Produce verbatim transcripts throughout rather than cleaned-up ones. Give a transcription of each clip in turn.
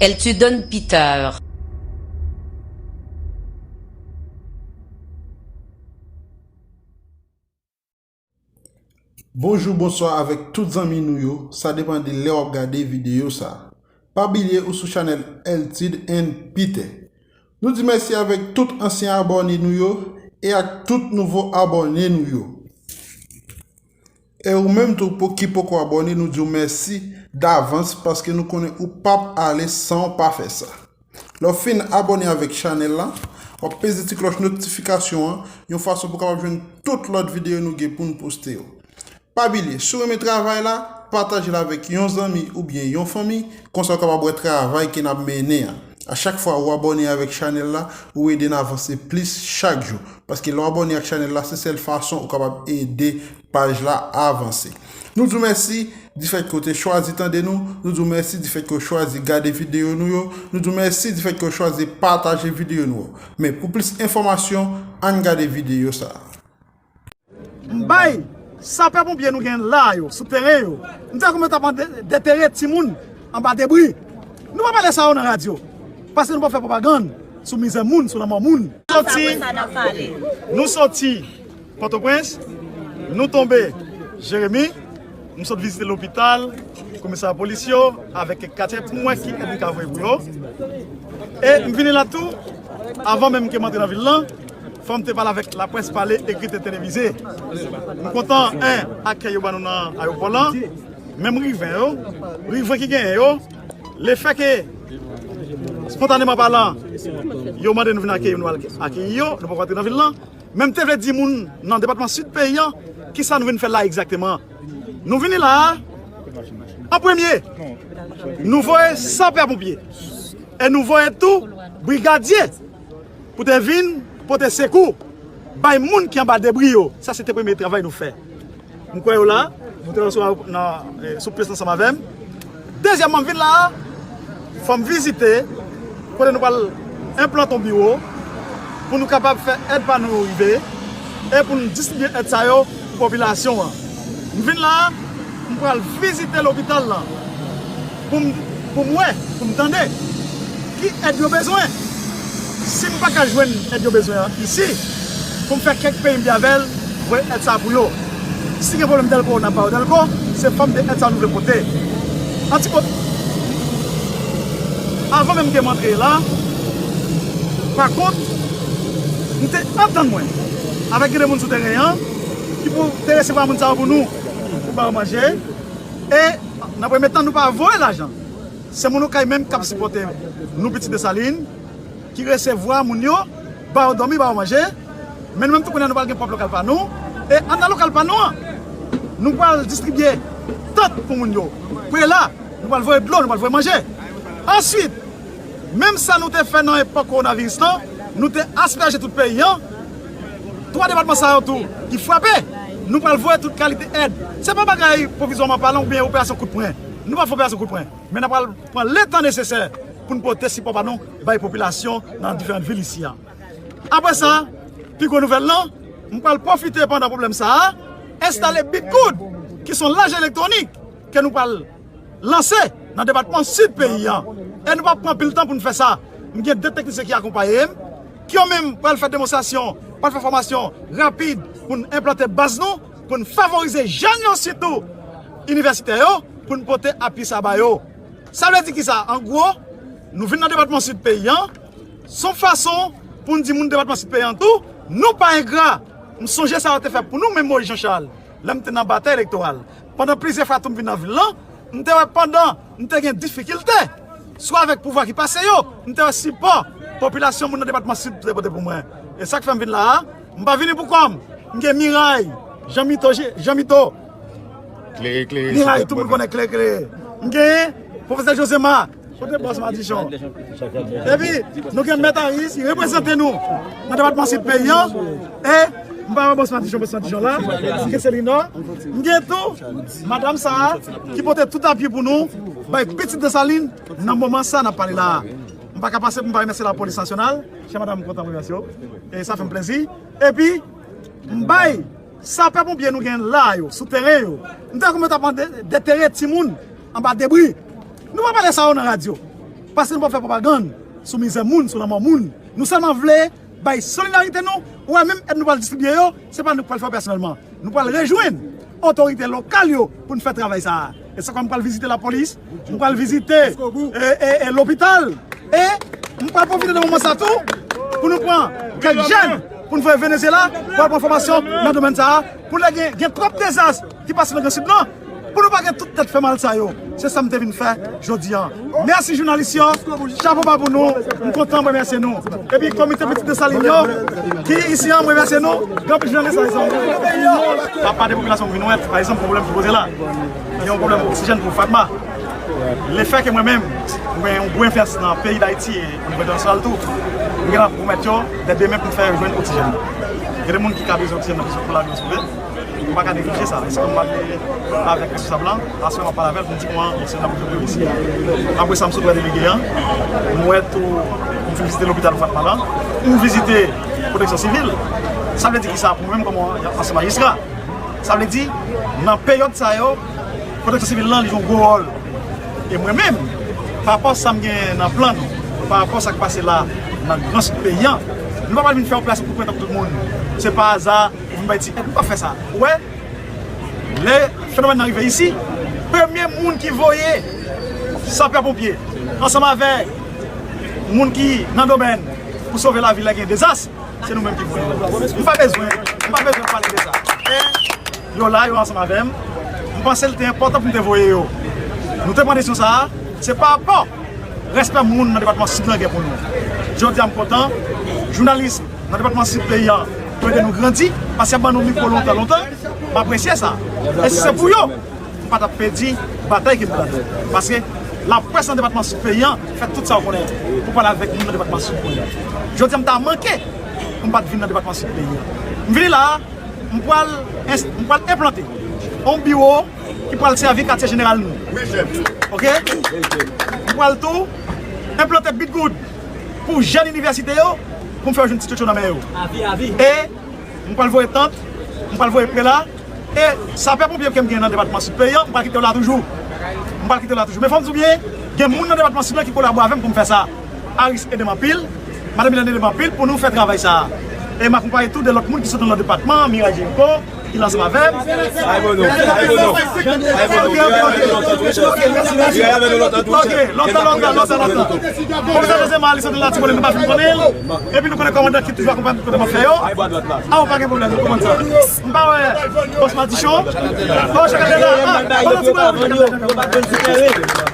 Eltidon Peter. Bonjou, bonswa avèk tout zanmi nou yo, sa depann de lè w ap gade videyo sa. Pa bliye ou sou chanèl Eltid and Peter. Nou di mèsi avèk tout ansyen abòne nou yo e ak tout nouvo abòne nou yo. E ou menm tou pou ki poko abòne, nou di w mèsi davans paske nou konnen ou p ap ale san w pa fè sa. Lè w fin abòne avèk chanèl la, w ap peze ti klòch notifikasyon an yon fason pou w kapab jwenn tout lòt videyo nou gen pou n poste yo. Pa bliye, si w renmen travay la, pataje l avèk yon zanmi oubyen yon fanmi, konsa w kapab wè travay ke n ap mennen an. A chak fwa ou abòne avèk chanèl la, ou ede n avanse plis chak jou. Paske lè w abòne ak chanèl la, se sèl fason ou kapab ede paj la avanse. Nou di w mèsi difèt ke w te chwazi tande nou, nou di w mèsi difèt ke w chwazi gade videyo nou yo, nou di w mèsi difèt ke w chwazi pataje videyo nou yo. Men pou plis enfòmasyon, ann gade videyo sa a. M bay sapè ponpye nou gen la yo, sou teren yo. M te wè kòman yo t ap de-, detere timoun anba debri. Nou pa pale sa yo nan radyo. Paske nou pa fè pwopagann sou mizè moun, sou lanmò moun. Soti, nou soti Pòtoprens, nou tonbe Jeremi, m sot vizite lopital, komisarya polis yo, avèk kèk katye pou m wè ki èd m ka voye pou yo. E m vini la tou, avan menm ke m antre nan vil lan, fò m te pale avèk laprès, pale, ekri, te televize. M kontan, en, akèy yo ban nou nan ayewopò lan, menm Riven yo, Riven ki genyen yo, lefè ke, espontaneman palan, yo mande nou vin akeyi, nou al akeyi yo, nou poko antre nan vil lan. Men m te vle di moun nan depatman Sid peyi an, kisa nou vin fè la egzakteman. Nou vini la a, an premye, nou voye sapè ponpye. E nou voye tou brigadye pou te vin pote sekou bay moun ki anba debri yo. Sa se te premye travay nou fè. M kwè yo la, nou te resevwa nan, eh, sou plis ansanm avè m. Dezyèmman, m vin la a, fò m vizite kote nou pral enplante yon biwo pou nou kapab fè èd pa nou yo rive e pou nou distribye èd sa yo pou popilasyon an. M vin la a, m pral vizite lopital lan pou m, pou m wè, pou m tande ki èd yo bezwen. Si m pa ka jwenn èd yo bezwen an isi, pou m fè kèk peyi m byen avè l, voye èd sa pou yo. Si gen pwoblèm dèlko, n ap ba yo dèlko, se fòm de èd sa nou vle pote. An ti po, avan menm ke m antre la, pa kont, m te antann mwen avèk gen de moun sou teren an ki pou te resevwa moun sa yo pou nou, pou ba yo manje. E nan premye tan, nou pa voye lajan. Se moun Okay menm k ap sipòte nou, Pitit Desalin, ki resevwa moun yo, ba yo dòmi, ba yo manje. Men nou menm tou kounye a, nou pral gen pwòp lokal pa nou. E anndan lokal pa nou an, nou pral distribye tant pou moun yo. Prela, nou pral voye dlo, nou pral voye manje. Answit, menm sa nou te fè nan epòk kowonaviris lan, nou te aspèje tout peyi an. Twa depatman sa yo tou ki frape, nou pral voye tout kalite èd. Se pa bagay pwovizwaman palan oubyen operasyon kout pwen. Nou pa fè operasyon kout pwen. Men n ap pral pran letan nesesè pou n pote sipò pa nou bay popilasyon nan diferan vil isi a. Apre sa, pi gwo nouvèl lan, m pral pwofite pandan pwoblèm sa a, enstale Big Good, ki se yon laj elektwonik ke nou pral lanse nan depatman Sid peyi an. E nou p ap pran anpil tan pou n fè sa. M gen de teknisyen ki akonpaye m, ki yo menm pral fè demonstrasyon, pral fè fòmasyon rapid pou n enplante baz nou, pou n favorize jèn yo sitou, inivèsitè yo, pou n pote apui sa ba yo. Sa vle di kisa? An gwo, nou vin nan depatman Sid peyi an, se yon fason pou n di moun depatman Sid peyi an tou, nou pa engra. M sonje sa yo te fè pou nou menm Moyiz Janchal, lè m te nan batay elektoral. Pandan plizyè fwa tou m vin nan vil lan, m te wè pandan m te gen difikilte, swa avèk pouvwa ki pase yo, m te wè sipò popilasyon moun nan depatman Sid te pote pou mwen. E sa k fè m vin la a, m pa vini pou kò m. M gen Miray, Jan Mito, Jan Mito. Klere, klere, Miray, tout moun konnen Klere, klere. M genyen pwofesè Jozema, kote bòs Madichon. Epi, nou gen Mèt Aris, ki reprezante nou nan depatman Sid peyi an. E, m pa wè bòs Madichon, bòs Madichon la, m gen Selinò. M gen tou, madanm sa a, ki pote tout apui pou nou, bay Pitit Desalin, nan moman sa n ap pale la a. M pa ka pase pou m pa remèsye lapolis nasyonal. Chè madanm, m kontan remèsye w. E sa fè m plezi. Epi, m bay sapè ponpye nou gen la yo, sou teren yo. M te wè kòman yo t ap de-, detere timoun anba debri. Nou pa pale sa yo nan radyo. Paske nou p ap fè pwopagann sou mizè moun, sou lanmò moun. Nou sèlman vle bay solidarite nou. Ou wè, menm èd nou pral distribye yo, se pa nou k pral fè yo pèsonèlman. Nou pral rejwenn otorite lokal yo pou n fè travay sa a. E sa, m pral vizite lapolis, m pral vizite e, e, e, lopital. E m pral pwofite de moman sa tou pou nou pran kèk jèn pou n voye Venezyela pou al pran fòmasyon nan domèn sa a. Pou lè gen, gen twòp dezas ki pase nan Gran Sid lan, pou nou pa gen tout tèt fè mal sa yo. Se sa m te vin fè jodi a. Mèsi jounalis yo, chapo ba pou nou, m kontan, mwen remèsye nou. Epi komite Pitit Desalin yo, ki isi a, mwen remèsye nou, gen anpil jounalis la isi a. Apa de popilasyon m vin wè, pa egzanp, pwoblèm ki poze la, gen yon pwoblèm oksijèn pou Fatma. Lefètke mwen menm, mwen gen yon gwo enfliyans nan peyi Dayiti e o nivo entènasyonal tou, m gentan pwomèt yo, dè demen pou m fè jwenn oksijèn. Gen de moun ki ka bezwen oksijèn nan bezwen pou lavi yo sove. Nou pa ka neglije sa. E se kòm m pale avèk responsab lan, aswè m ap pale avè l pou m di kòman se nan pou yo isi. Apre sa, m sot wè delege an, m wè tou, m fin vizite lopital Fatma lan, m vizite pwoteksyon sivil. Sa vle di kisa pou mwen menm kòm ansyen majistra? Sa vle di, nan peryòd sa yo, pwoteksyon sivil lan, li jwe yon gwo wòl. E mwen menm, pa rapò sa m gen nan plan nou, pa rapò sa k pase la nan Gran Sid peyi an, nou pa pral vin fè operasyon pou pran tout moun. Se pa aza, pou vin bay ti èd, nou pa fè sa. Ou wè, lè fenomèn nan rive isi, premye moun ki voye sapè ponpye, ansanm avèk moun ki nan domèn pou sove lavi lè gen dezas, se nou menm ki voye yo. M pa bezwen, m pa bezwen pale de sa. E yo la, yo ansanm avè m. M panse l te enpòtan pou m te voye yo. Nou te pran desizyon sa a, se pa rapò respè moun nan depatman Sid lan gen pou nou. Jodi a, m kontan, jounalis nan depatman Sid peyi an, yo ede nou grandi, paske y ap ban nou mikwo lontan, lontan. M apresye sa. E si se pou yo, m pa t ap pèdi batay ke m pral fè. Paske laprès nan depatman Sid peyi an fè tout sa yo konnen pou pale avèk moun nan depatman Sid peyi an. Jodi a, m ta manke pou m pa t vin nan depatman Sid peyi an. M vini la a, m pral ens-, m pral enplante yon biwo ki pral sèvi katye jeneral nou. Oke? M pral tou enplante Bit Good pou jèn inivèsite yo, pou m fè yo jwenn ti tchotcho nan men yo. E m pral voye tant, m pral voye prela, e sapè ponpye ke m gen nan depatman Sid peyi an, m pral kite yo la toujou. M pral kite yo la toujou. Men fò m di w byen, gen moun nan depatman Sid lan ki kolabore avè m pou m fè sa. Aris ede m anpil, Madan Milène ede m anpil pou nou fè travay sa a. E m akonpaye tou de lòt moun ki sot nan lòt depatman, Miray Jericho, ki la ansanm avè m. Ay, Bono, ay, Bono. Ay, Bono. Miray avè nou lontan tou. Ok, lontan, lontan, lontan, lontan. Komisè José Marie sot nan Latibonit, nou pa fin konnen l. Epi nou konnen kòmandan ki toujou akonpaye m kote m ap fè yo. Ay, bò dwat la. A, ou pa gen pwoblèm, nou konprann sa. M pa wè bòs Madichon. Oh, chak ane la. Ah, pa nan ti bò, chak ane la.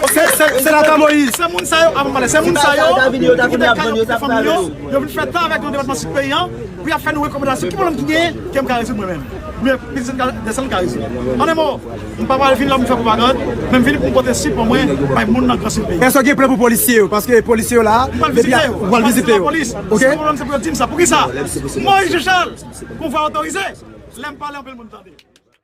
Se, se, se Senatè Moïse. Se moun sa yo, avan m pale, se moun sa yo ki te kay yo, fanmi yo, yo vin fè tan avèk nou depatman Sid peyi an, pou y ap fè nou rekòmandasyon. Ki pwoblèm ki genyen, ke m ka rezoud mwen menm? Oubyen Pitit Desalin ka rezoud? An de mo, m pa pral vin la pou m fè pwopagann, men m vini pou m pote sipò mwen bay moun nan Gran Sid peyi. Èske w gen plan pou polisye yo? Paske polisye yo la a, depi a, w pral vizite yo. M pral vizite yo. Ok? Si gen pwoblèm, se pou yo di m sa. Poukisa? Moïse Jean Charles, konvwa otorize. Lè m pale, anpil moun tande.